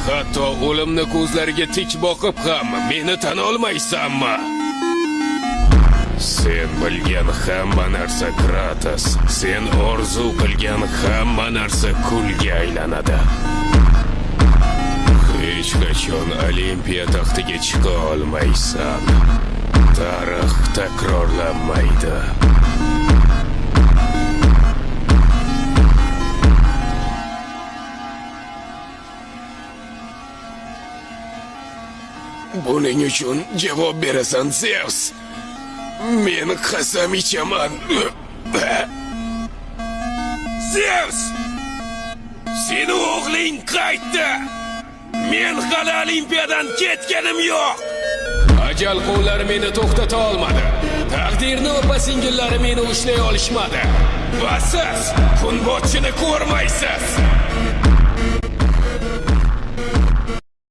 Hatto o'limni ko'zlariga tik boqib ham meni tan olmaysanmi? Sen bilgan hamma narsa, Kratos, sen orzu qilgan hamma narsa kulga aylanadi. Hech qachon Olimpiya taxtiga chiqa olmaysan. Tarix takrorlanmaydi. Buning uchun javob berasan, Zevs. Men qasam ichaman. Zevs! Seni o'g'ling qaytdi! Men hali Olimpiyadan ketganim yo'q! Ajal qo'llari meni to'xtata olmadi. Taqdirni opa-singillari meni ushlay olishmadi. Va siz kunbotchini ko'rmaysiz.